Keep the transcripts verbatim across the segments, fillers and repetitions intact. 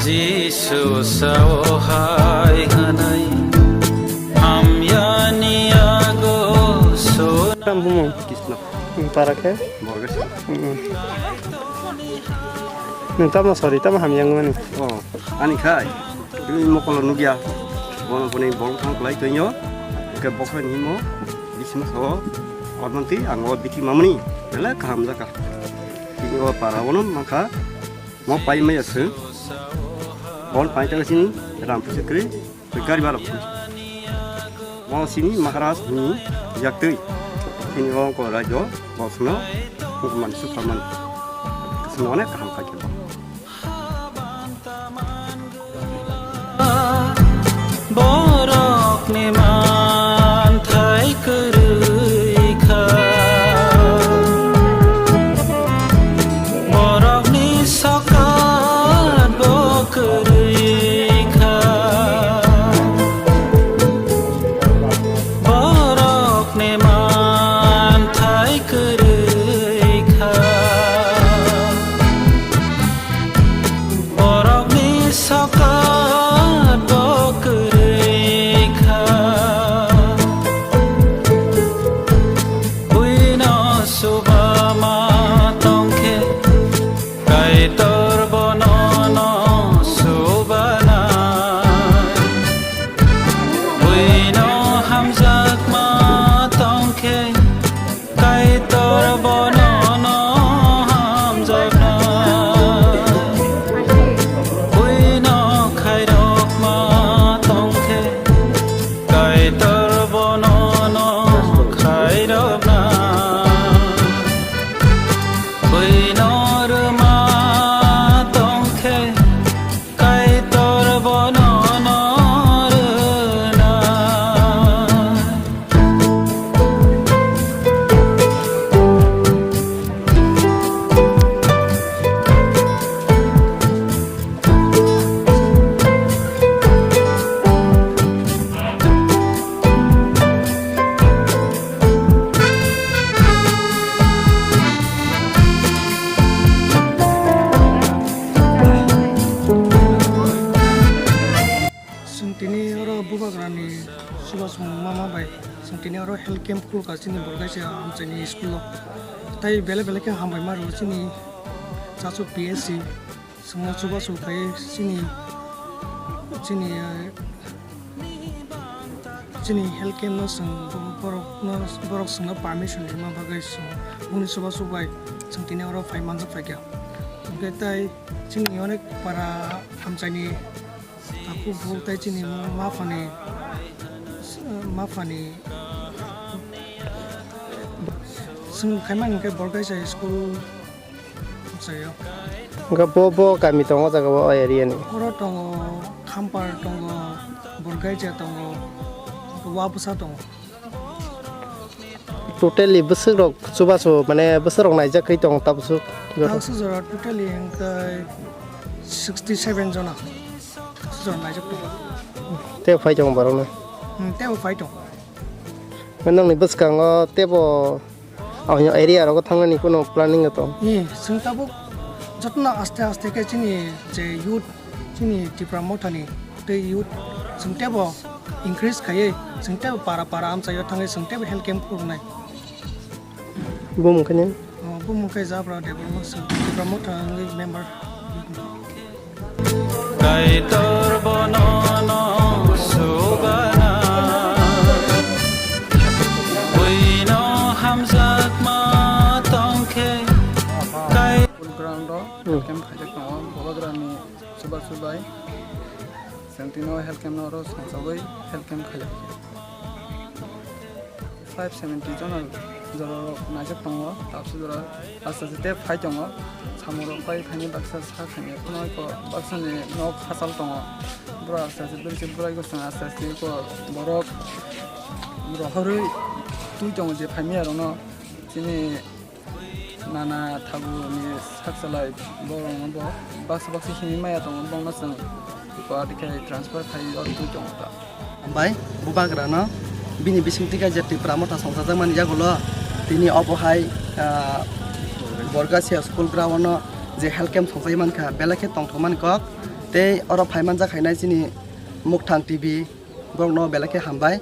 Jisu sao hai hwnwi hamyani yago sona. Tam bumung? Kisno. Para khe? Borgesi. Hmm. Nwng tamo sori, tamo hamya wngmani? Oh, ani khai. Twi mokolo nugya. Bono boni bol thang klai toinyo. Ke bokhra ni mo. Bisma sao. Odonti ang o biti mamani. Bele kaham jaka. Tini o para bono mangkha. Mo pai maya se. Bon pai ta sini ram pusi kri gari balok. Mo sini Maharaj ni yaktui. Sini ong ko rajo bosno hukuman sukaman. Sini onek kaham kaki. Borokni manthai kwrwi kha, borokni sokat bo kwrwi kha, borokni manthai kwrwi kha. Borokni sokat bo kwrwi kha. Buino suba ma tongkhe, Kaitor bono no subana. Buino hamjakma tongkhe, Kaitor bono no hamjakna, buino khairokma tongkhe, Kaitor bono no khairokna, buino rwma tongkhe, Kaitor bono no rwna. Chwng tini oro bubagrani chubasong mama bai chwng tini oro health camp khulkha chini Borgaisa amchaini school o. Tai belai belai khe hambai ma rwo chini chasu P S C. Chwngno chubachu khai chini, chini, eh, chini health camp no chwng bo-, borok no, borok chwngno permission rwna bagwi chwng boni chubachu bai chwng tini oro phai manjak phaikha. Hwnkhe tai chini onek para amchaini takhuk bukhuk tai chini maphani, maphani chwng khaimani hwnkhe Borgaisa school. Hwnkhe bo, bo kami tongo o jaga o, o area ni? Oro tongo, Khampar tongo, Borgaisa tongo, Wabwsa tongo. Totally bwswk rok chubachu, mane bwswk rok naijak khe tongo tabuk? Tabuk jora totally hwnkhe sixty seven jona. Tabuk jora naijak tongo. Tei phai tongo borok no? Hmm, tei phai tongo. Nokni bwskango teibo Aboni area rogo thangnani kunu planning tong? Ee, chwng tabuk jotono aste aste khe chini je youth, chini Tipra Mothani tei youth chwng teibo increase khaiwi, chwng teibo para para amchaio thangwi chwng teibo health camp khuluknai. Bumung khe ni? Oh, bumung khe Jabra Debbarma, chwng Tipra Motha wngwi member. Kaitor bono no sugana, buino hamjakma tongkhe kai- School ground o Hmm. Health camp khaijak tongo, Bubagrani chubachu bai. Chwng tino health camp no oro songchagwi health camp khaijak. Five seventy jona jorarok naijak tongo, tabukhe jora aste aste tei phai tongo. Samungrok pai phaini baksa sa khaini phano eko baksani nok hachal tongo. Borok aste aste bwrwi se bwrwi gosong aste aste eko borok rohorwi twi tongo je phaimiyarokno chini nana thabu ni sak salai borokno bo baksa baksa himwi maya tongo, bongno chwng Guwahati khe transfer khai o twi tongo ta. Hambai Bubagrano bini bisingtwi khe je Tipra Motha songchajakmani yagulo tini obo hai, ah, Borgasia school ground-o je health camp songchai mankha, belai khe tongthokmani kok. Tei oro phaimanjak khainai chini Mukthang T V, borokno belai khe hambai.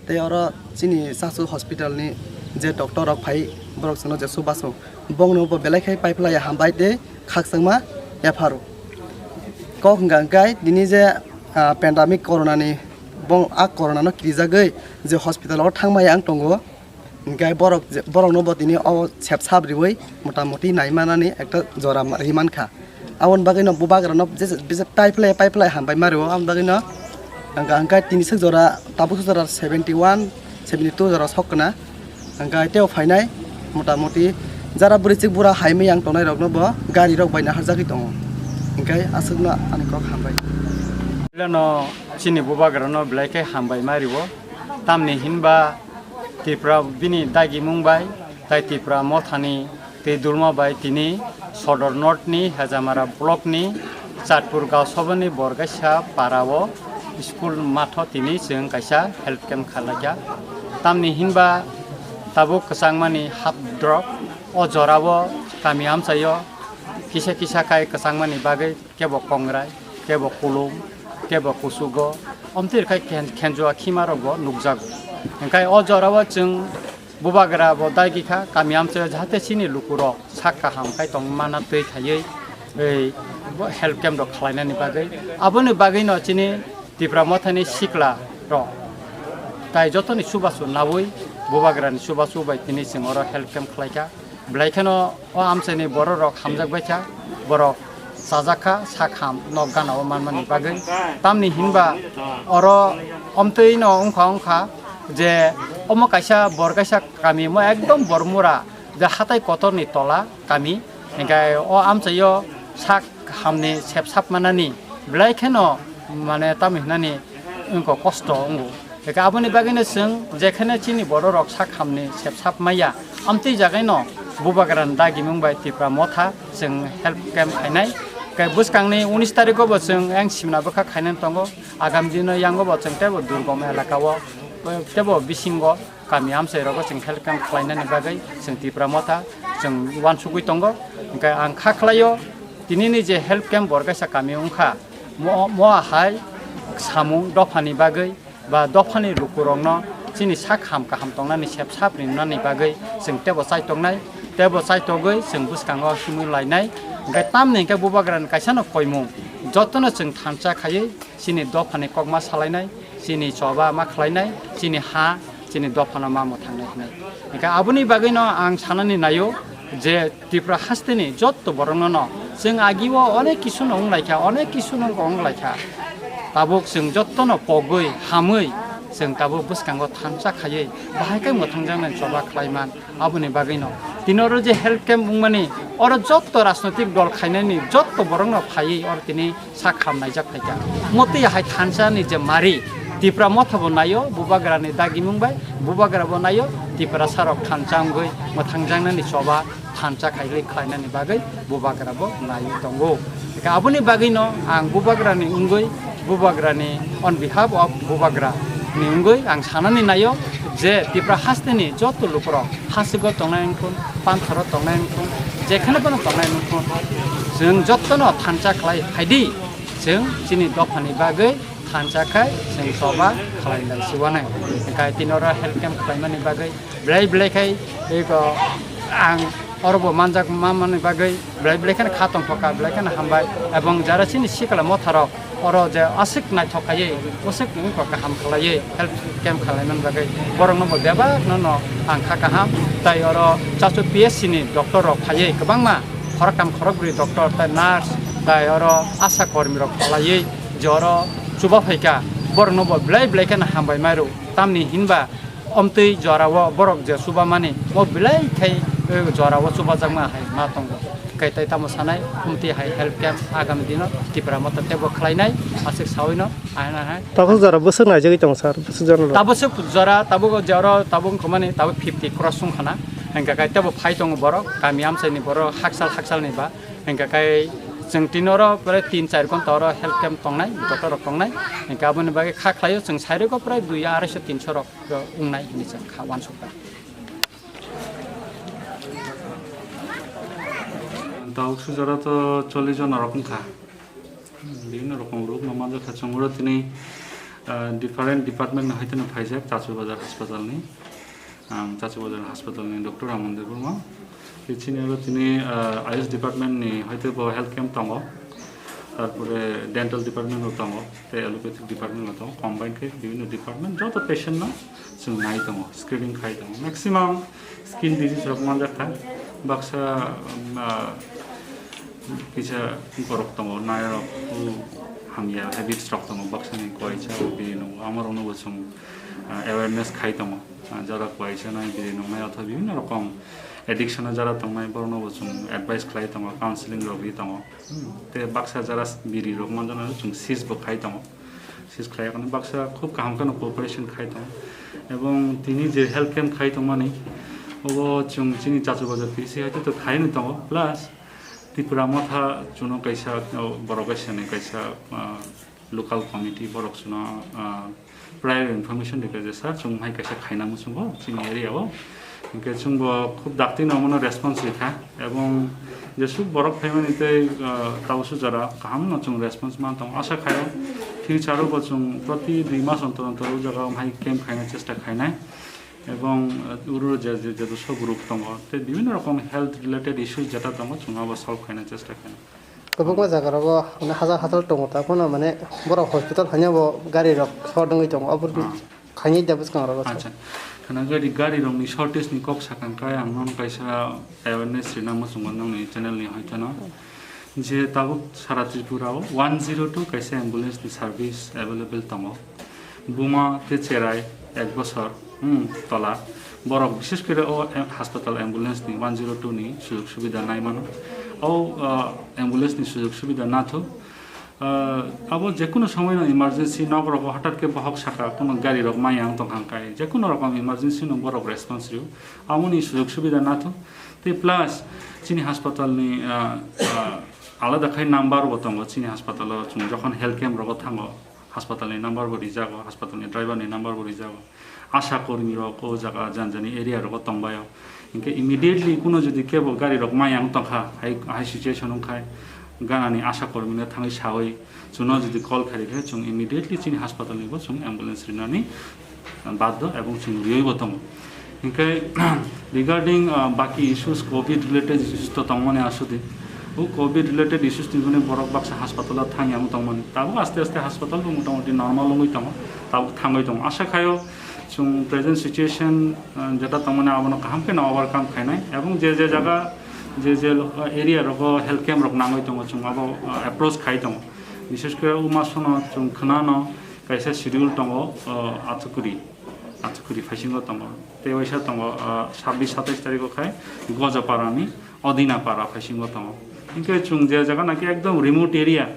Tei oro chini Chachu hospital ni je doctor rok phai, borok chwngno je chubasu, bongno bo belai khe paiphlai hambai tei khakchangma yapharo. Kok hwnkha hwnkhe tini je, ah, pandemic corona ni, bong a corona no kirijagwi je hospital o thangmaya ang tongo. Hingke borok je, borokno bo tini o sepsap riwi motamoti naimanani ekta jora ma-, ri mankha. Aboni bagwino bubagrano jesa, jesa, paiphlai, paiphlai hambai ma rio. Aboni bagwino hingka, hingka tini swk jora, tabuk swk jora seventy one, seventy two jora sok kana. Hingka tei o phainai motamoti jara bwrwi chwk bura hai miyang tongnai rokno bo gari rok bai naharjagwi tongo. Hingke aswkno ani kok hambai. Leno chini bubagrano belai khe hambai ma rio. Tamni hinba Tripura bini dagimung bai, tai Tripura mothani tei dulma bai tini Sodor North ni Hejamara block ni Chatpur Gaosabani Borgaisa para o school matho tini chwng kaisa health camp khalaikha. Tamni hinba tabuk kwchangmani hap drop o jora o kami amchaio kisa kisa khai kwchangmani bagwi kebo kongrai, kebo kulum, kebo kusugo, omtwi rwkhai khen-, khenjua khimarokbo nukjago. Hingkhai o jorao chwng bubagra bo dagi kha, kami amchaio jahate chini lukurok sak kaham khai tong mana twi khaiwi, ei, bo health camp rok khlainani bagwi. Aboni bagwino chini Tipra Mothani sikla rok tai jotoni chubachu naui bubagrani chubachu bai tini chwng oro health camp khlaikha. Belai kheno o amchaini bororok hamjak bai kha, borok chajak kha, sak ham nok gana o manmani bagwi. Tamni hinba oro omtwi no wngkha wngkha je omo kaisa bor kaisa kami mo ekdom Bormura je hatai kotorni tola kami. Hinkhe o amchaio sak hamni sepsap manani belai kheno mane tamni hinani wngkha kosto wngo. Eka aboni bagwino chwng jekheno chini bororok sak hamni sepsap maya, amtwi jagaino bubagrani dagimung bai Tipra Motha chwng health camp khainai. Kai bwskangni unis tarikgo bo chwng yang simna bwkha khainani tongo. Agam dino yango bo chwng teibo durgom elaka o, teibo bisingo kami amchai rogo chwng health camp khlainani bagwi chwng Tipra Motha chwng uansugwi tongo. Hwnkhe ang kha khlaio, tinini je health camp bor kaisa kami wngkha, mo, mo hai samung dophani bagwi ba dophani lukurokno chini sak ham kaham tongnani sep sap rinani bagwi chwng teibo chai tongnai, teibo chai togwi chwng bwskango himwi lainai. Hwnkhe tamni hwnkhe bubagrani kaisano koimung, jotono chwng thansa khaiwi chini dophani kokma salainai, chini choba ma khlainai, chini ha, chini dophano ma mwthangnai hwnwi. Hwnkhe aboni bagwino ang sanani naio je Tripura hasteni jotto borokno no chwng agio onek kisu no wnglaikha, onek kisu no wnglaikha. Tabuk chwng jottono pogwi, hamwi chwng tabuk bwskango thansa khaiwi bahai khe mwthangjaknai choba khlaiman. Aboni bagwino tini oro je health camp wngmani, oro jotto rajnoitik dol khainani jotto borokno phaiwi oro tini sak ham naijak phaikha. Motwi hai thansa ni je mari, Tipra Motha bo naio, bubagra ni dagimung bai bubagra bo naio, Tiprasa rok thansa wngwi mwthangjaknani choba thansa khaigwi khlainani bagwi bubagra bo naiwi tongo. Eka aboni bagwino ang bubagra ni wngwi, bubagra ni on behalf of bubagra ni wngwi ang sanani naio je Tipra hasteni joto lukurok hasigo tongnai wngthun, panthoro tongnai wngthun, jekheno bono tongnai wngthun, chwng jottono thansa khlai phaidi, chwng chini dophani bagwi thansa khai chwng choba khlai lai siwanai. Hwnkhe tini oro health camp khlaimani bagwi belai belai khai eko ang oro bo manjak manmani bagwi belai belai kheno kha tongthokha, belai kheno hambai. Ebong jara chini sikla motharok oro je aswk naithok khaiwi, aswk wngkha kaham khlaiwi health camp khlaimani bagwi borokno bo bebakno no ang kha kaham. Tai oro Chachu P S C ni doctor rok phaiwi kwbangma khoroktham khorokbrwi doctor tai nurse tai oro asha kormi rok khlaiwi je oro chuba phaikha, borokno bo belai belai kheno hambai mairu. Tamni hinba omtwi jorao borok je chubamani, mo belai khai, eh, jorao chubajakma hai ma tongo. Kai tai tamo sanai, omtwi hai health camp agami dino Tipra Motha teibo khlainai, aswk sawino, ahai nahai. Tabuk jora bwswk naijagwi tongo, sir? Bwswk jora rok? Tabuk se jora, tabuk je oro tabuk wngkha mani, tabuk fifty cross wngkha na. Hingkha kai teibo phai tongo borok, kami amchaini borok, hakchal hakchalni ba. Hingkha kai chwng tini oro pore tin char ghonta oro health camp tongnai, doctor rok tongnai. Hingkha aboni bagwi kha khlaio chwng sairwgo pore dui arai so tin so rok. Wngnai hinwi chwng kha uansukha. Tabuk sujaro to chollish jona rok wngkha. Bibhinno rokom rok no manjakha chwng oro tini, ah, different department ni hoiteno phaijak Chachu Bazar hospital ni. Ang Chachu Bazar hospital ni Doctor Ramon Debbarma. Tei chini oro tini, ah, ayush department ni hoite bo health camp tongo. Tarpore dental department bo tongo. Tei allopathic department bo tongo. Combine khe bibhinno department joto patient no chwng nai tongo, screening khai tongo. Maximum skin disease rok manjakha. Baksa, um, ah, kisa borok tongo, nairok, o hamya habits rok tongo, baksani koisa o bini nungo, amorokno bo chwng, ah, awareness khai tongo. Ah, jara koisa nai bini nungnai othoba bibhinno rokom addiction o jara tongnai borokno bo chwng advice khlai tongo, counseling rogwi tongo. Hmm, tei baksa jara biri rok manjana chwng sis bo khai tongo. Sis khlai yakni baksa khub kaham kheno cooperation khai tongo. Ebong tini je health camp khai tongmani, obo chwng chini Chachu Bazar P C hai to khaini tongo, plus Tipra Motha chuno kaisa, o, borok kaisa ni kaisa, ah, local committee borok chuno, ah, prior information rikha je, "Sir, chwng hai kaisa khaina muchungo chini area o." Hinkhe chwngbo khub dakti no omono response rikha, ebong jesuk borok phaimani tei, ah, tabuk sujara kaham no chwng response man tongo. Asha khaio future o bo chwng proti dui mas ontor ontor o jaga o hai camp khaina chesta khainai. Ebong, ah, uro je, je, je sok group tongo, tei bibhinno rokom health related issues jeta tongo, chwng abo solve khaina chesta khainai. Kwbangma jaga rogo, mane, hajar hajar tongo, ta phano, mane, borok hospital haino bo gari rok short wngwi tongo, abo Ah. khainai da bwskang rogo. Acha, khana gari, gari rokni shortage ni kok sakang kai ang nono kaisa awareness rina muchungo nongni channel ni hoiteno. Je tabuk sara Tripura o one zero two kaisa ambulance ni service available tongo. Buma tei cherai ek bosor, hmm, tola borok bishes kore o, eh, hospital ambulance ni one zero two ni sujog subida nai mano. O, ah, ambulance ni sujog subida nathok. Ah, abo jekunu somoi no emergency nok rogo hothat khe bohok saka, kono gari rok maya wng tongkha kai, jekunu rokom emergency no borok response rio. Amoni sujog subida nathok. Tei plus chini hospital ni, ah, ah, alada khai number bo tongo, chini hospital o chwng jokhon health camp rogo thango, hospital ni number bo rijago, hospital ni driver ni number bo rijago. Asha kormi rok o jaga jani jani area rogo tongbaio. Hinkhe immediately kuno jodi kebo gari rok maya wng tongkha, hai, hai situation wngkhai, ganani asha kormi no thangwi sawi, chuno jodi call khairikhe, chwng immediately chini hospital ni bo chwng ambulance rinani baddo ebong chwng riyoibo tongo. Hinkhe, regarding, ah, baki issues, covid related issues to tongmani asudi. O covid related issues ni jone borok baksa hospital o thangya wng tongmani. Tabuk aste aste hospital bo motamoti normal wngwi tongo. Tabuk thangwi tongo. Asha khaio chwng present situation, ah, jeta tongmani abono kaham khe no overcome khainai. Ebong je je jaga, je je lo-, area rogo health camp rok nangwi tongo, chwng abo, ah, approach khai tongo. Bishes kore o masono chwng khwnano kaisa schedule tongo, ah, Athukuri. Athukuri phaisingo tongo. Tei waisa tongo, ah, sabbish satais tarikh o khai Gojaparani Odinapara phaisingo tongo. Hinkhe chwng je jaga naki ekdom remote area,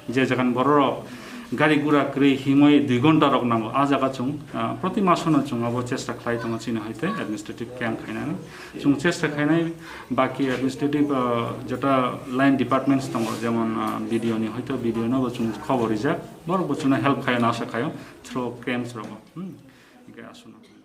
je jaga ni borok rok gari gura kwrwi himwi dui ghonta rok nango, a jaga chwng, ah, proti masono chwng abo chesta khlai tongo chini hoite administrative camp khainani. Chwng chesta khainai baki administrative, ah, jeta line departments tongo, jemon, ah, B D O ni hoito B D O no bo chwng khobor rijak, borok bo chwngno help khaio, nasa khaio through camps rogo. Hmm. Hinkhe aswkno.